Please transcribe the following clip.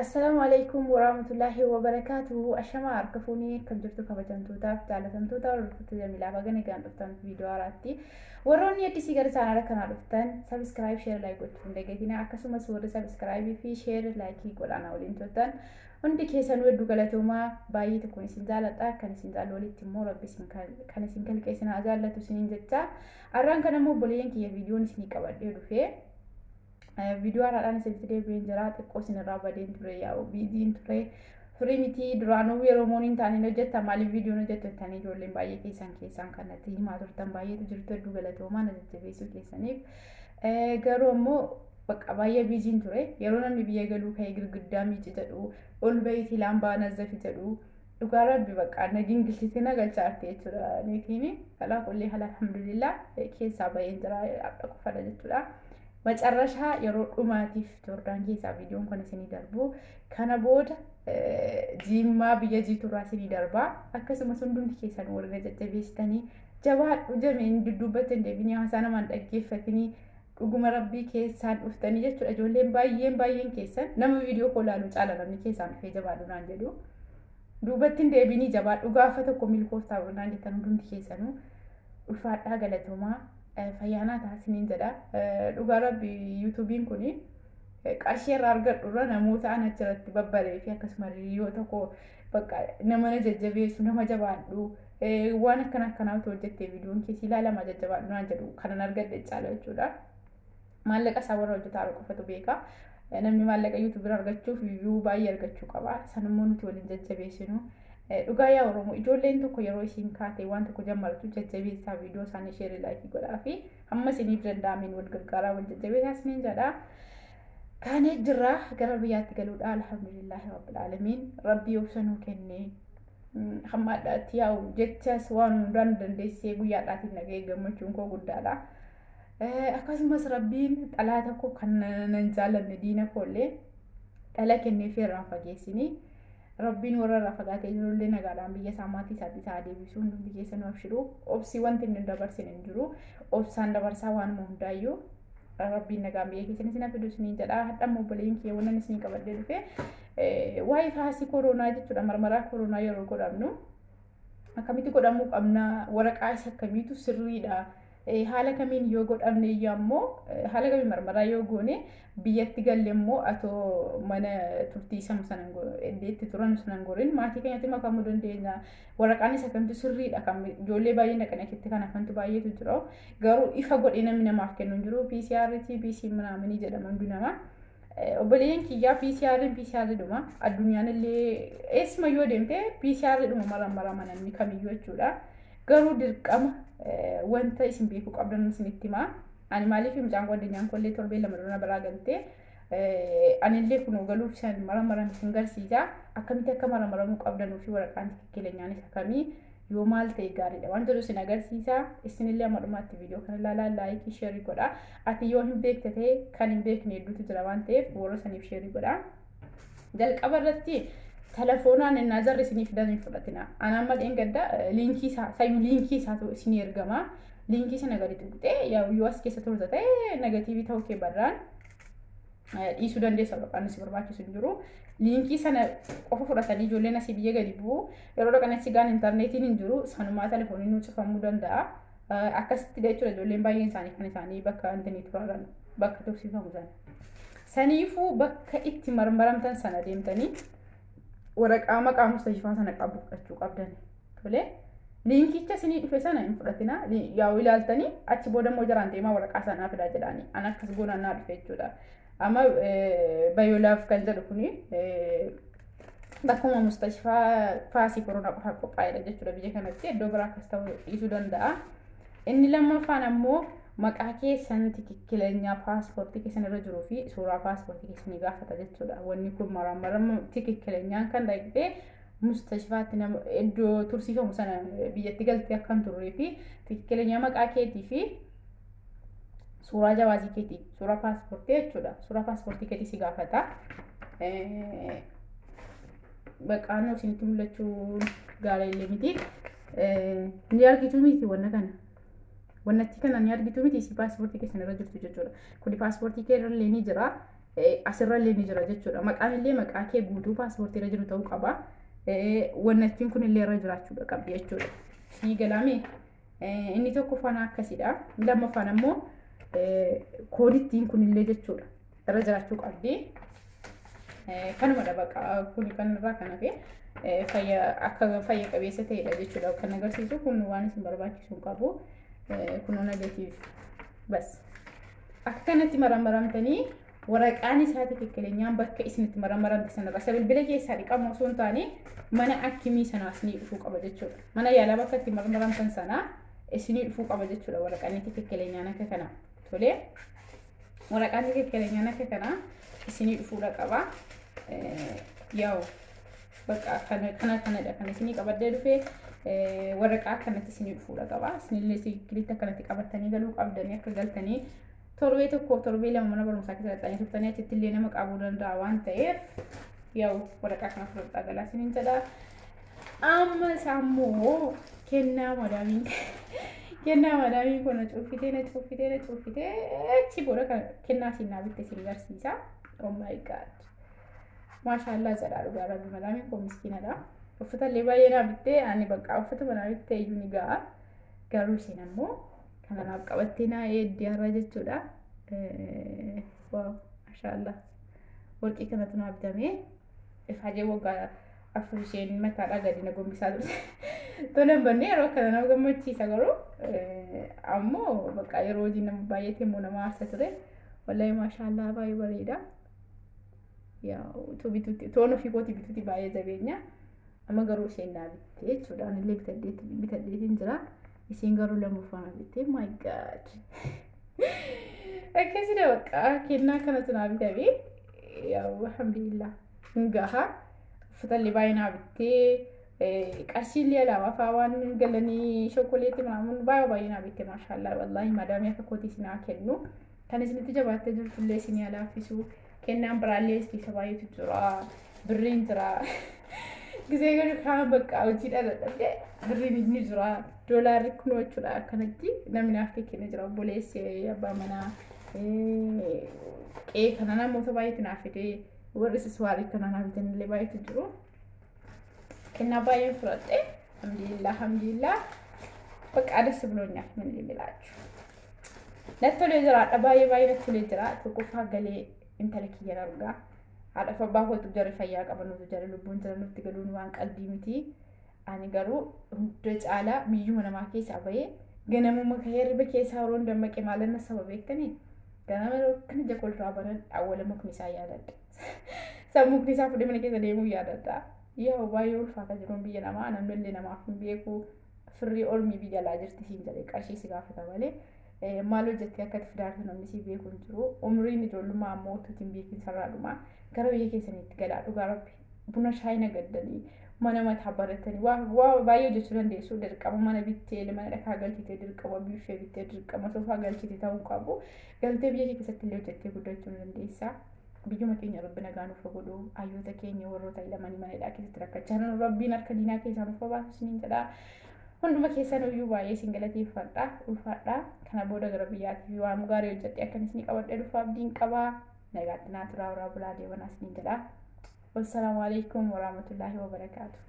Assalaamu alaikum warahmatullaahi wabarakaatuhu. Ashamaa harka fuunee akkam jirtu kabajamtootaaf jaalatamtoota hordoftoota Jamiilaa baga nagaan dhuftan viidiyoo haaraatti. Warroonni addisii gara chaanaala kanaa dhuftan subscribe, share, like gochuu hin dagatinaa. Akkasumas warri subscribe fi share, like godhaana waliin turtan hundi keessanuu hedduu galatoomaa. Baay'ee tokkoon isin jaaladha. Kan isin jaallu walitti immoo rabbi isin kan isin kalqee isin haa jaallatu isiniin jecha. Har'aan kana immoo obboleeyyan kiyya viidiyoon isinii qabadhee dhufee viidiyoo haaraadhaan isinitti deebi'een jira. Xiqqoo isinirraa badeen ture, yaa'u biiziin ture. Firii miti duraanuu yeroo mooniin taaniin hojjetta, maaliif viidiyoon hojjettu jettanii ijoolleen baay'ee keessan keessaan kan natti himaa turtan baay'eetu jirtu. Hedduu galatoomaa na jajjabeessuu keessaniif. Garuu ammoo bakka baay'ee biiziin ture. Yeroo namni biyya galuu ka'ee girgiddaa miici jedhu, ol bahiitii laambaa nazzafi jedhu, dhugaa rabbi bakka na gingilchitee na galchaarte jechuudha. Niitiin alaa qullee alhamdulillah keessaa baheen jira har'a qofadha jechuudha. Macarrashaa yeroo dhumaatiif Joordaan keessaa viidiyoon kun isinii darbu. Kana booda jiimmaa biyya jiiturraa isinii darbaa. Akkasumas hundumti keessan warri na jajjabeessitanii jabaadhu jameen dudduubatti hin deebinii haasaa namaan dhaggeeffatanii dhuguma rabbii keessaan dhuftanii jechuudha. Ijoolleen baay'een baay'een keessan nama viidiyoo koo ilaalu caala namni keessaan dhufee jabaadhu naan jedhu. Duubatti hin deebinii jabaadhu gaafa tokko milkooftaa naan jettan hundumti keessanuu ulfaadhaa galatoomaa. Fayyaanaa taasisaniin jedha. Dhugaa rabbi yuutuubiin kun qarshii irraa argadhu irra namoota an achirratti babbaree fi akkasuma hiriyoota tokko bakka nama na jajjabeessu, nama jabaadhu waan akkana akkanaa otoo hojjettee viidiyoon keessi ilaalama jajjabaadhu naan jedhu kanan argadhe caala jechuudha. Maallaqa isaa warra hojjetaa qofatu beeka. Namni maallaqa yuutuubii argachuuf view baay'ee argachuu qaba. Sanimmoo nuti waliin jajjabeessinu. Dhugaa yaa Oromoo, ijoolleen tokko yeroo isiin kaatee waan tokko jammartu jajjabeessaa, viidiyoo isaanii share, like godhaa fi hamma isiniif danda'ameen wal gargaaraa, wal jajjabeessaa isiniin jedha. Kaanee jirra gara biyyaatti galuudha. Alhamdulillaahi rabbil aalamiin. Rabbii obsa nuu kennee hamma addaatti yaa'u jechas waan hundaan dandeessee guyyaadhaatiin nagahee gammachuun koo guddaadha. Akkasumas rabbiin xalaa tokko kan nan jaallanne diina koollee dhala kenneefii irraan fageessinii. Rabbiin warra irraa fagaatee jirullee nagaadhaan biyya isaa maatii isaatti isaa deebisuu. Hundumti keessa nu abshiru. Obsi wanti inni dabarsine hin jiru. Obsaan dabarsaa waanuma hundaayyuu. Rabbiin nagaan biyya keessan isin fidu isiniin jedha. Hadhammoo obboleen kiyya wannan isin qabadhee dhufe waa'ee faasii koronaa jechuudha. Marmaraa koronaa yeroo godhamnu akkamitti godhamuu qabna? Waraqaa isa akkamiitu sirriidha? Haala kamiin yoo godhamne iyyuu ammoo haala kamiin marmaraa yoo goone biyyatti galle immoo atoo mana turtii sama sana itti turan sana gorin maatii keenyatti makamuu dandeenya? Waraqaan isa kamtu sirriidha? Kan ijoollee baay'een dhaqanii achitti kan hafantu baay'eetu jira. Garuu ifa godhee namni namaaf kennu hin jiru. PCR TBC minaaminii jedhama hundi namaa. Obboleeyyan kiyyaa, PCR PCR dhuma addunyaan illee eessuma yoo deemte PCR dhuma mara marama namni kamiyyuu jechuudha. Garuu dirqama wanta isin beekuu qabdan isinitti himaa. Ani maaliif mucaan guddinaan kollee torbee 2 dura biraa galtee anillee kunoo galuuf isaan mara maran isin garsiisa. Akkamitti akka mara maramuu qabdanuu fi waraqaan tikikkilenyaanis akkamii yoo maal ta'e gaariidha waan jedhu isin agarsiisa. Isinillee amma dhumaatti viidiyoo kana ilaalaa, like, share godha. Ati yoo hin beekte ta'e kan hin beekne hedduutu jira waan ta'eef warra saniif share godha. Jalqaba irratti telefoonaan innaa jarri isiniif fidan hin fudhatina. Ana amma dheengadda liinkii isaa sayyuu liinkii isaatu isinii ergama. Liinkii sana gadi tuqxee yoo as keessa turte ta'e negative ta'uu kee barraan dhiisuu dandeessa, waraqaan si barbaachisu hin jiru. Liinkii sana qofa fudhatanii ijoolleen asii biyya gadi bu'u. Yeroo dhaqan achi gaan intarneetiin hin jiru, sanumaa telefooniin nu cufamuu danda'a. Akkasitti jechuudha ijoolleen baay'een isaanii kan isaanii bakka intini turaaran bakka tursiifamu sana. Saniifuu bakka itti marmaramtan sana deemtanii waraqaa maqaa mustashfaa sana qabu fudhachuu qabdan. Tole. Liinkicha isinii dhufe sana hin fudhatina. Yaa'u ilaaltanii achi booda immoo jaraan deemaa waraqaa sanaa fidaa jedhaanii. An akkas goonaan naa dhufe jechuudha. Amma bayoolaaf kan jedhu kuni bakkuma mustashfaa faasii koronaa qofaaf qophaa'edha jechuudha biyya kanatti. Iddoo biraa akkas ta'uu dhiisuu danda'a. Inni lammaffaan ammoo maqaa keessan tikikkilenyaa paaspoortii keessan irra jiruu fi suuraa paaspoortii keessanii gaafata jechuudha. Wanni kun maramarama tikikkilenyaan kan dhaqxee mustashfaatti nama iddoo tursiifamu sana biyyatti galtee akka hin turree fi tikikkilenyaa maqaa keetii fi suuraa jawaazii keetii, suuraa paaspoortii jechuudha. Suuraa paaspoortii keetii si gaafata. Maqaan isinitti mul'achuu gaarii illee miti. Ni argitu miti wanna kana. Wannatti kana ni argitu miti? Isi paaspoortii keessan irra jirtu jechuudha. Kuni paaspoortii kee irra illee ni jira. Asirrallee ni jira jechuudha. Maqaan illee maqaa kee guutuu paaspoortii irra jiru ta'uu qaba. Wannattiin kun illee irra jiraachuu qabdi jechuudha. Sii galaame inni tokkoffaan akkasidha. Lammaffaan ammoo koodittiin kun illee jechuudha. Irra jiraachuu qabdi. Kanumadha bakka kun kanarraa kan hafe fayya akka fayya qabeessa ta'edha jechuudha. Kan agarsiisu kun waan isin barbaachisu hin qabu. Kun negatiif bas. Akka kanatti maramaramtanii waraqaan isaa tikikkileenyaan bakka isinitti maramaramte sanarra isa bilbila keessaa dhiqamu osoo hin taane mana akkimii sanaa isinii dhufuu qaba jechuudha. Mana yaalaa bakka itti maramaramtan sanaa isinii dhufuu qaba jechuudha waraqaan tikikkileenyaan akka kana. Tolee, waraqaan tikikkileenyaan akka kanaa isinii dhufuudha qaba. Yaa'u bakka kana kanadha kan isinii qabadhee dhufee waraqaa akkanatti isinii dhufuudha qaba. Isinillee siikilitti akkanatti qabattanii galuu qabdanii akka galtanii torbee tokkoof torbee lama mana barumsaa keessa dhaqxanii turtanii achitti illee nama qabuu danda'a waan ta'eef yaa'u waraqaa kana fudhadhaa galaa isiniin jedha. Amma isaammoo kennaa madaamiin kun na cuuffitee na cuuffitee na cuuffitee achi booda kennaa isin naa bitte isin garsiisa. Oh my God. Maashaallah jedha dhugaa rabbi madaamiin kun miskiinadha. Uffata illee baay'ee naa bittee ani bakka uffata manaa bittee iyyuu ni ga'a. Garuu isheen ammoo kana naaf qabattee naa eeddee har'a jechuudha. Waaw maashaallah. Warqii kanatu naa bitamee ifaajee waggaa 4 isheen mataadhaa gadi na gombisaa turte. Tole hin banne yeroo akkana nama gammachiisa garuu ammoo bakka yeroo hojii nama baay'eetti immoo nama aarsa ture. Wallahi maashaallah baay'ee bareeda. Yaa bituutti toon ofii kootii bituutti baay'ee jabeenya. Amma garuu isheen naa bitte jechuudha. Anillee bitadheetiin jira. Isheen garuu lammaffaa naa bitte. My God. Akkasidha bakka kennaa kanatu naa bitame. Yaa alhamdulillah. Hin gaha. Uffatallee baay'ee naa bittee qarshiillee alaabaa fa'aa waan galanii shokkoleetti manaamun baay'ee baay'ee naa bitte maashaallah wallaahi madaamii akka kootii isin haa kennu. Kan isinitti jabaattee jirtullee isin haa laaffisu. Kennaan biraallee as keessa baay'eetu jira. Birriin jira. Gisee gadi kaan bakka hojii dadhabdee birriin ni jira. Doolaarri kunoo jechuudha akkanatti namni naaf kennee jira obboleessi abbaa manaa qe'ee kana namoota baay'eetu naaf fidee warri siswaarii kana naaf bitanillee baay'eetu jiru. Kennaa baay'een fudhadhe alhamdulillah alhamdulillah በቃ ደስ ብሎኛል። ምን ልላችሁ natti tolee jira baay'ee baay'ee natti tolee jira. Tokkoffaa galee intala kiyyan argaa haadha abbaa kootu jara fayyaa qaban nuti jara lubbuun jira nutti galuun waan qalbii miti. Ani garuu hunda caalaa biyyuma namaa keessaa bahee ganamuma ka'ee hirriba keessaa yeroon dammaqe maalanna saba beektanii ganama yeroo akkana ija kolfaa banan awwala mukni isaa yaadadha. Sammuu isaa fuudhee mana keessa deemuu yaadadha. Yaa baay'ee ulfaata jiruun biyya namaa namni illee namaaf hin beeku firrii ormii biyya alaa jirti siin jedhee qarshii si gaafata malee maal hojjettee akka itti fidaartu namni si beeku hin jiru. Umriin ijoollummaa ammoo utuu hin beekin sararaadhuma gara biyya keessaniitti galaa dhugaa rabbi buna shaayii nagaddanii mana mataa baratanii waa baay'ee hojjechuu dandeessu. Dirqama mana bittee mana dhakaa galchitee dirqama biffee bittee dirqama soofaa galchitee ta'uu qabu. Galtee biyya kee keessatti illee hojjettee guddachuu ni dandeessa. Biyyuma keenya rabbi nagaa nuuf godhu hayyoota keenya warroota lamanii mana hidhaa keessatti rakkachaa jiran rabbiin harka diinaa keessaa nuuf baasu isiniin jedha. Hunduma keessan iyyuu baay'ee isin galateeffadha ulfaadha. Kana booda gara biyyaatti waan gaarii hojjedhe akkan isinii qabadhee dhufu abdiin qaba. Nagaatti naa turaa horaa bulaa deemanaa isiniin jedha. Wassalaamu alaikum warahmatullaahi wabarakaatu.